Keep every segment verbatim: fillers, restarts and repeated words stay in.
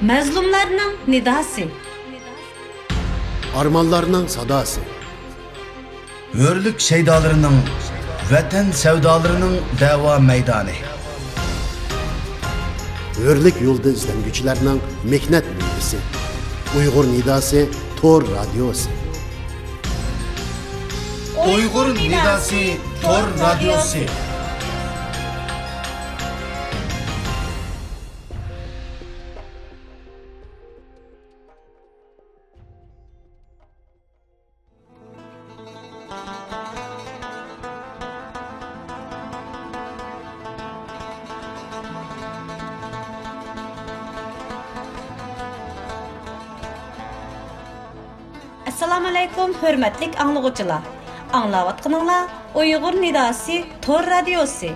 مەزلۇملارنىڭ نىداسى. ئارمانلارنىڭ ساداسى. ھۆرلۈك شەيدالىرىنىڭ، ۋەتەن سەۋدالىرىنىڭ دەۋا مەيدانى. ھۆرلۈك يولىدا ئىزدەنگۈچىلەرنىڭ مېھنەت مېۋىسى. ئۇيغۇر نىداسى تور رادىيوسى. ئۇيغۇر نىداسى تور رادىيوسى. ئەسسالامۇئەلەيكۇم، ھۆرمەتلىك ئاڭلىغۇچىلار! ئاڭلاۋاتقىنىڭلار ئۇيغۇر نىداسى تور رادىيوسى.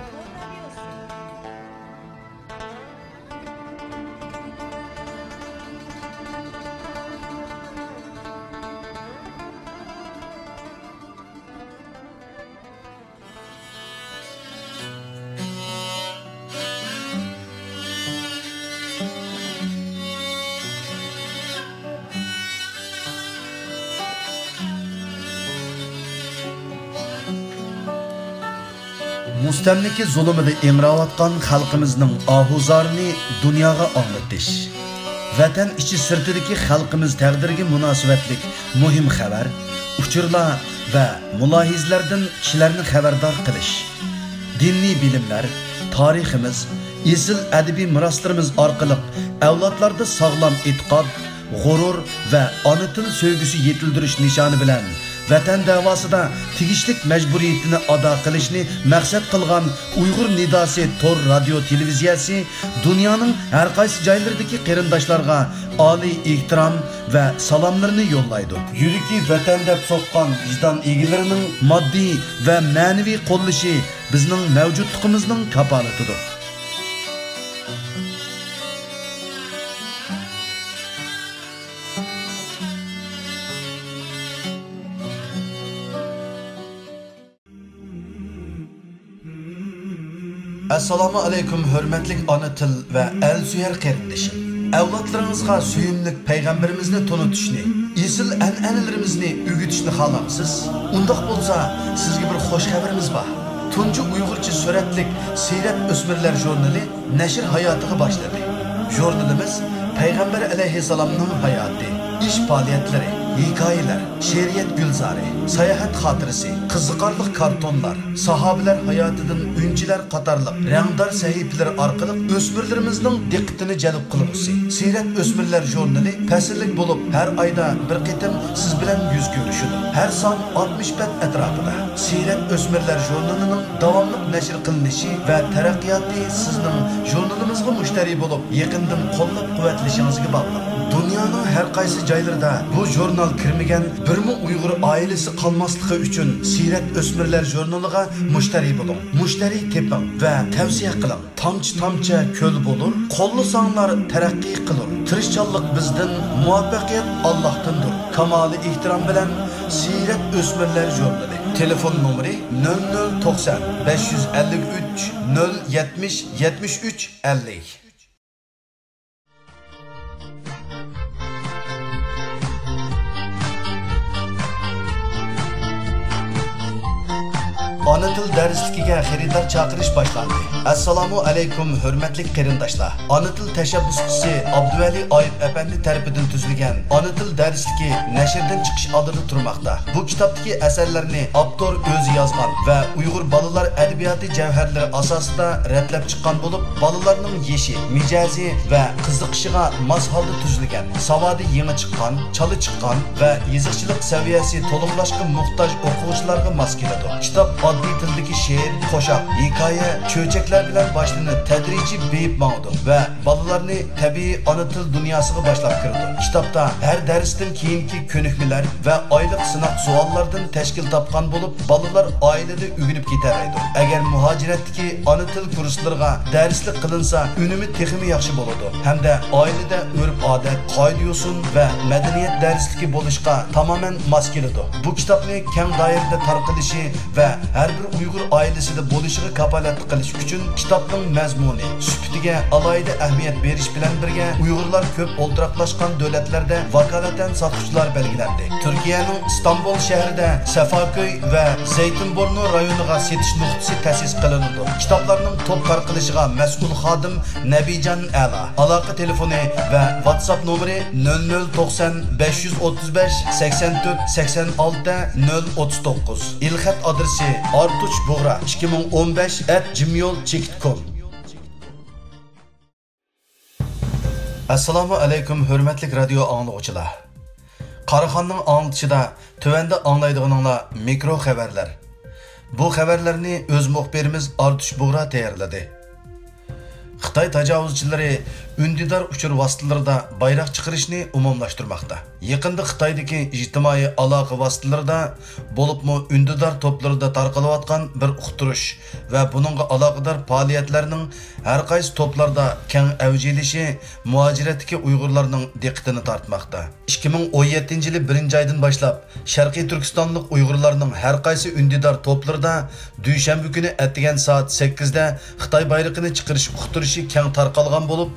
مۇستەملىكە زۇلۇمىدا ئىڭراۋاتقان خەلقىمىزنىڭ ئاھۇزارىنى دۇنياغا ئاڭلىتىش، ۋەتەن ئىچى سىرتىدىكى خەلقىمىز تەقدىرىگە مۇناسىۋەتلىك مۇھىم خەۋەر، ئۇچۇرلار ۋە مۇلاھىزىلەردىن كىشىلەرنى خەۋەردار قىلىش، دىنىي بىلىملەر، تارىخىمىز، ئېسىل ئەدەبىي مىراسلىرىمىز ئارقىلىق ئەۋلادلاردا ساغلام ئېتىقاد، غۇرۇر ۋە ئانا تىل سۆيگۈسى يېتىلدۈرۈش نىشانى بىلەن ۋەتەن دەۋاسىدا تېگىشلىك مەجبۇرىيىتىنى ئادا قىلىشنى مەقسەت قىلغان ئۇيغۇر نىداسى تور رادىيو تېلېۋىزىيەسى دۇنيانىڭ ھەر قايسى جايلىرىدىكى قېرىنداشلارغا ئالىي ئېھتىرام ۋە سالاملىرىنى يوللايدۇ. يۈرىكى ۋەتەن دەپ سوققان ۋىجدان ئىگىلىرىنىڭ ماددىي ۋە مەنىۋى قوللىشى بىزنىڭ مەۋجۇتلۇقىمىزنىڭ كاپالىتىدۇر. ئەسسالامۇ ئەلەيكۇم، ھۆرمەتلىك ئانا تىل ۋە ئەل سۆيەر قېرىندىشىم! ئەۋلادلىرىڭىزغا سۆيۈملۈك پەيغەمبىرىمىزنى تونۇتۇشنى، ئېسىل ئەنئەنىلىرىمىزنى ئۆگىتىشنى خالامسىز؟ ئۇنداق بولسا، سىزگە بىر خۇش خەۋىرىمىز بار. تۇنجى ئۇيغۇرچە سۈرەتلىك سىيرەت ئۆسمۈرلەر ژۇرنىلى نەشر ھاياتىغا باشلىدى. ژۇرنىلىمىز پەيغەمبەر ئەلەيھىسسالامنىڭ ھاياتى، ئىش پائالىيەتلىرى، ھېكايىلەر، شېئىرىيەت گۈلزارى، ساياھەت خاتىرىسى، قىزىقارلىق كارتونلار، ساھابىلەر ھاياتىدىن ئۈنچىلەر قاتارلىق رەڭدار سەھىپىلىرى ئارقىلىق ئۆسمۈرلىرىمىزنىڭ دىققىتىنى جەلپ قىلغۇسى سىيرەت ئۆسمۈرلەر ژۇرنىلى پەسىللىك بولۇپ، ھەر ئايدا بىر قېتىم سىز بىلەن يۈز كۆرۈشىدۇ. ھەر سان ئاتمىش بەت ئەتراپىدا. سىيرەت ئۆسمۈرلەر ژۇرنىلىنىڭ داۋاملىق نەشر قىلىنىشى ۋە تەرەققىياتى سىزنىڭ ژۇرنىلىمىزغا مۇشتەرى بولۇپ، يېقىندىن قوللاپ-قۇۋۋەتلىشىڭىزگە باغلىق. دۇنيانىڭ ھەر قايسى جايلىرىدا بۇ ژۇرنال كىرمىگەن بىرمۇ ئۇيغۇر ئائىلىسى قالماسلىقى ئۈچۈن، سىيرەت ئۆسمۈرلەر ژۇرنىلىغا مۇشتەرى بولۇڭ، مۇشتەرى تېپىڭ ۋە تەۋسىيە قىلىڭ. تامچە-تامچە كۆل بولۇر، قوللىساڭلار تەرەققىي قىلۇر. تىرىشچانلىق بىزدىن، مۇۋەپپەقىيەت ئاللاھتىندۇر. كامالىي ئېھتىرام بىلەن، سىيرەت ئۆسمۈرلەر ژۇرنىلى. تېلېفون نومۇرى: نۆل نۆل توقسان، بەش يۈز ئەللىك ئۈچ، نۆل يەتمىش، يەتمىش ئۈچ، ئەللىك. ئانا تىل دەرسلىكىگە خېرىدار چاقىرىش باشلاندى. ئەسسالامۇ ئەلەيكۇم، ھۆرمەتلىك قېرىنداشلار! ئانا تىل تەشەببۇسچىسى ئابدۇۋەلى ئايۇپ ئەپەندى تەرىپىدىن تۈزۈلگەن ئانا تىل دەرسلىكى نەشردىن چىقىش ئالدىدا تۇرماقتا. بۇ كىتابتىكى ئەسەرلەرنى ئاپتور ئۆزى يازغان ۋە ئۇيغۇر بالىلار ئەدەبىياتى جەۋھەرلىرى ئاساسىدا رەتلەپ چىققان بولۇپ، بالىلارنىڭ يېشى، مىجەزى ۋە قىزىقىشىغا ماس ھالدا تۈزۈلگەن، ساۋادى يېڭى چىققان، چالا چىققان ۋە يېزىقچىلىق سەۋىيەسى تولۇقلاشقا موھتاج ئوقۇغۇچىلارغا ماس كېلىدۇ. كىتاب ئاددىي تىلدىكى شېئىر، قوشاق، ھېكايە، چۆچەكلەر بىلەن باشلىنىپ، تەدرىجىي بېيىپ ماڭىدۇ ۋە بالىلارنى تەبىئىي ئانا تىل دۇنياسىغا باشلاپ كىرىدۇ. كىتابتا ھەر دەرستىن كېيىنكى كۆنۈكمىلەر ۋە ئايلىق سىناق سوئاللاردىن تەشكىل تاپقان بولۇپ، بالىلار ئائىلىدە ئۆگىنىپ كېتەلەيدۇ. ئەگەر مۇھاجىرەتتىكى ئانا تىل كۇرسلىرىغا دەرسلىك قىلىنسا، ئۈنۈمى تېخىمۇ ياخشى بولىدۇ ھەمدە ئائىلىدە ئۆرپ-ئادەت، قائىدە-يوسۇن ۋە مەدەنىيەت دەرسلىكى بولۇشقا تامامەن ماس كېلىدۇ. بۇ كىتابنى كەڭ دائىرىدە تارقىلىشى ۋە ھەر ئۇيغۇر ئائىلىسىدە بولۇشىغا كاپالەتلىك قىلىش ئۈچۈن كىتابنىڭ مەزمۇنى، سۈپىتىگە ئالاھىدە ئەھمىيەت بېرىش بىلەن بىرگە، ئۇيغۇرلار كۆپ ئولتۇراقلاشقان دۆلەتلەردە ۋاكالىتەن ساتقۇچىلار بەلگىلەندى. تۈركىيەنىڭ ئىستانبۇل شەھىرىدە سەفاكۆي ۋە زەيتىنبۇرنۇ رايونىغا سېتىش نۇقتىسى تەسىس قىلىنىدۇ. كىتابلارنىڭ توپ تارقىلىشىغا مەسئۇل خادىم نەبىجان ئەلا. ئالاقە تېلېفونى ۋە ۋاتساپ نومۇرى: نۆل نۆل توقسان، بەش يۈز ئوتتۇز بەش، سەكسەن تۆت، سەكسەن ئالتە، نۆل ئوتتۇز توققۇز. ئېلخەت ئادرېسى: ئارتۇچ بۇغرا ئىككى مىڭ ئون بەش ئەت جىمېيل چېكىت كوم. ئەسسالامۇ ئەلەيكۇم، ھۆرمەتلىك رادىيو ئاڭلىغۇچىلار! قاراخاننىڭ ئاڭلىتىشىدا تۆۋەندە ئاڭلايدىغىنىڭلار مىكرو خەۋەرلەر. بۇ خەۋەرلەرنى ئۆز مۇخبىرىمىز ئارتۇچ بۇغرا تەييارلىدى. خىتاي تاجاۋۇزچىلىرى ئۈندىدار ئۇچۇر ۋاسىتىلىرىدا بايراق چىقىرىشنى ئومۇملاشتۇرماقتا. يېقىندا خىتايدىكى ئىجتىمائىي ئالاقە ۋاسىتىلىرىدا، بولۇپمۇ ئۈندىدار توپلىرىدا تارقىلىۋاتقان بىر ئۇقتۇرۇش ۋە بۇنىڭغا ئالاقىدار پائالىيەتلەرنىڭ ھەرقايسى توپلاردا كەڭ ئەۋج ئېلىشى مۇھاجىرەتتىكى ئۇيغۇرلارنىڭ دىققىتىنى تارتماقتا. ئىككى مىڭ ئون يەتتىنچى يىلى بىرىنچى ئايدىن باشلاپ، شەرقىي تۈركىستانلىق ئۇيغۇرلارنىڭ ھەرقايسى ئۈندىدار توپلىرىدا دۈشەنبە كۈنى ئەتىگەن سائەت سەككىزدە خىتاي بايرىقىنى چىقىرىش ئۇقتۇرۇشى كەڭ تارقالغان بولۇپ،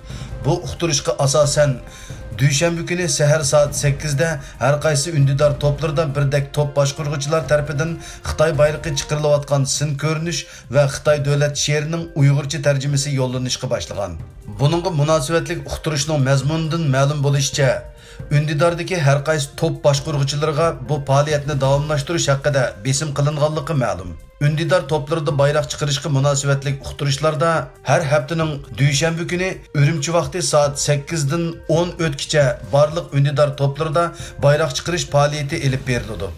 بۇ ئۇقتۇرۇشقا ئاساسەن، دۈشەنبە كۈنى سەھەر سائەت سەككىزدە ھەرقايسى ئۈندىدار توپلىرىدا بىردەك توپ باشقۇرغۇچىلار تەرىپىدىن خىتاي بايرىقى چىقىرىلىۋاتقان سىن كۆرۈنۈش ۋە خىتاي دۆلەت شېئىرىنىڭ ئۇيغۇرچە تەرجىمىسى يوللىنىشقا باشلىغان. بۇنىڭغا مۇناسىۋەتلىك ئۇقتۇرۇشنىڭ مەزمۇنىدىن مەلۇم بولۇشىچە، ئۈندىداردىكى ھەرقايسى توپ باشقۇرغۇچىلىرىغا بۇ پائالىيەتنى داۋاملاشتۇرۇش ھەققىدە بېسىم قىلىنغانلىقى مەلۇم. ئۈندىدار توپلىرىدا بايراق چىقىرىشقا مۇناسىۋەتلىك ئۇقتۇرۇشلاردا ھەر ھەپتىنىڭ دۈشەنبە كۈنى ئۈرۈمچى ۋاقتى سائەت سەككىزدىن ئون ئۆتكىچە بارلىق ئۈندىدار توپلىرىدا بايراق چىقىرىش پائالىيىتى ئېلىپ بېرىلىدۇ.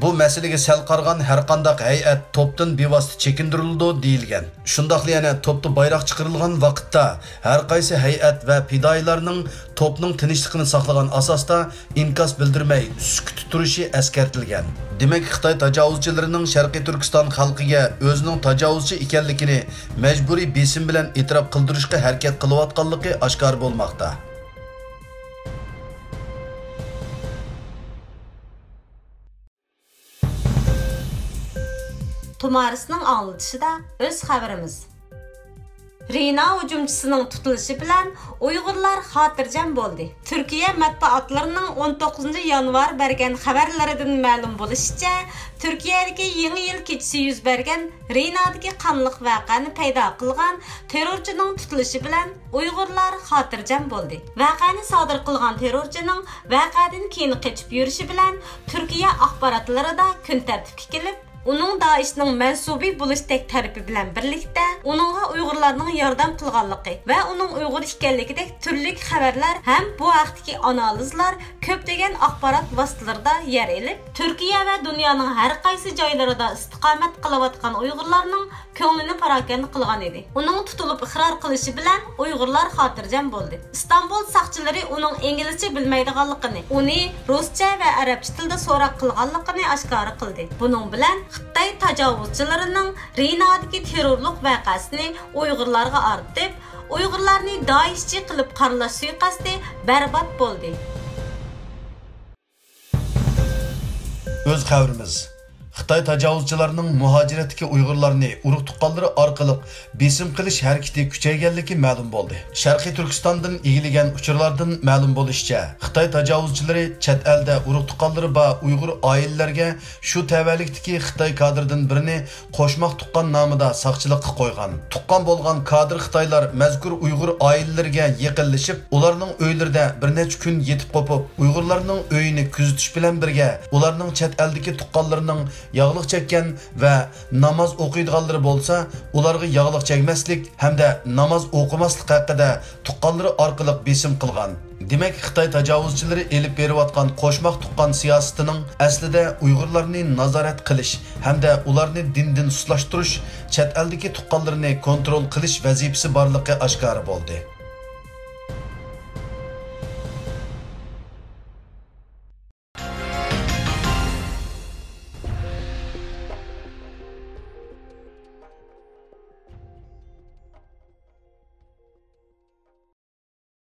بۇ مەسىلىگە سەل قارىغان ھەرقانداق ھەيئەت توپتىن بىۋاسىتە چېكىندۈرۈلىدۇ، دېيىلگەن. شۇنداقلا يەنە توپتا بايراق چىقىرىلغان ۋاقىتتا ھەرقايسى ھەيئەت ۋە پىدائىيلارنىڭ توپنىڭ تىنچلىقىنى ساقلىغان ئاساستا ئىنكاس بىلدۈرمەي سۈكۈتتە تۇرۇشى ئەسكەرتىلگەن. دېمەك، خىتاي تاجاۋۇزچىلىرىنىڭ شەرقىي تۈركىستان خەلقىگە ئۆزىنىڭ تاجاۋۇزچى ئىكەنلىكىنى مەجبۇرىي بېسىم بىلەن ئېتىراپ قىلدۇرۇشقا ھەرىكەت قىلىۋاتقانلىقى ئاشكارا بولماقتا. تۇمارىسنىڭ ئاڭلىتىشىدا ئۆز خەۋىرىمىز. رىنا ھۇجۇمچىسىنىڭ تۇتۇلۇشى بىلەن ئۇيغۇرلار خاتىرجەم بولدى. تۈركىيە مەتبۇئاتلىرىنىڭ ئون توققۇزىنچى يانۋار بەرگەن خەۋەرلىرىدىن مەلۇم بولۇشىچە، تۈركىيەدىكى يېڭى يىل كېچىسى يۈز بەرگەن رىنادىكى قانلىق ۋەقەنى پەيدا قىلغان تېررورچىنىڭ تۇتۇلۇشى بىلەن ئۇيغۇرلار خاتىرجەم بولدى. ۋەقەنى سادىر قىلغان تېررورچىنىڭ ۋەقەدىن كېيىن قېچىپ يۈرۈشى بىلەن تۈركىيە ئاخباراتلىرىدا كۈن تەرتىپكە كېلىپ، ئۇنىڭ دائىشنىڭ مەنسۇبى بولۇشتەك تەرىپى بىلەن بىرلىكتە، ئۇنىڭغا ئۇيغۇرلارنىڭ ياردەم قىلغانلىقى ۋە ئۇنىڭ ئۇيغۇر ئىكەنلىكىدەك تۈرلۈك خەۋەرلەر ھەم بۇ ھەقتىكى ئانالىزلار كۆپلىگەن ئاخبارات ۋاسىتىلىرىدا يەر ئېلىپ، تۈركىيە ۋە دۇنيانىڭ ھەر قايسى جايلىرىدا ئىستىقامەت قىلىۋاتقان ئۇيغۇرلارنىڭ كۆڭلىنى پاراكەندە قىلغان ئىدى. ئۇنىڭ تۇتۇلۇپ ئىقرار قىلىشى بىلەن ئۇيغۇرلار خاتىرجەم بولدى. ئىستانبۇل ساقچىلىرى ئۇنىڭ ئىنگلىزچە بىلمەيدىغانلىقىنى، ئۇنى رۇسچە ۋە ئەرەبچە تىلدا سوراق قىلغانلىقىنى ئاشكارا قىلدى. بۇنىڭ بىلەن خىتاي تاجاۋۇزچىلىرىنىڭ رىنادىكى تېررورلۇق ۋەقەسىنى ئۇيغۇرلارغا ئارتىپ، ئۇيغۇرلارنى دائىشچى قىلىپ قارىلاش سۇيىقەستى بەربات بولدى. ئۆز خەۋىرىمىز. خىتاي تاجاۋۇزچىلارنىڭ مۇھاجىرەتتىكى ئۇيغۇرلارنى ئۇرۇق-تۇغقانلىرى ئارقىلىق بېسىم قىلىش ھەرىكىتى كۈچەيگەنلىكى مەلۇم بولدى. شەرقىي تۈركىستاندىن ئىگىلىگەن ئۇچۇرلاردىن مەلۇم بولۇشىچە، خىتاي تاجاۋۇزچىلىرى چەت ئەلدە ئۇرۇق-تۇغقانلىرى بار ئۇيغۇر ئائىلىلەرگە شۇ تەۋەلىكتىكى خىتاي كادىرىدىن بىرىنى قوشماق تۇغقان نامىدا ساقچىلىققا قويغان. تۇغقان بولغان كادىر خىتايلار مەزكۇر ئۇيغۇر ئائىلىلىرىگە يېقىنلىشىپ، ئۇلارنىڭ ئۆيلىرىدە بىر نەچچە كۈن يېتىپ قوپۇپ، ئۇيغۇرلارنىڭ ئۆيىنى كۆزىتىش بىلەن بىرگە، ئۇلارنىڭ چەت ئەلدىكى تۇغقانلىرىنىڭ ياغلىق چەككەن ۋە ناماز ئوقۇيدىغانلىرى بولسا، ئۇلارغا ياغلىق چەكمەسلىك ھەمدە ناماز ئوقۇماسلىق ھەققىدە تۇغقانلىرى ئارقىلىق بېسىم قىلغان. دېمەك، خىتاي تاجاۋۇزچىلىرى ئېلىپ بېرىۋاتقان قوشماق تۇغقان سىياسىتىنىڭ ئەسلىدە ئۇيغۇرلارنى نازارەت قىلىش ھەمدە ئۇلارنى دىندىن سۇسلاشتۇرۇش، چەت ئەلدىكى تۇغقانلىرىنى كونترول قىلىش ۋەزىپىسى بارلىقى ئاشكارا بولدى.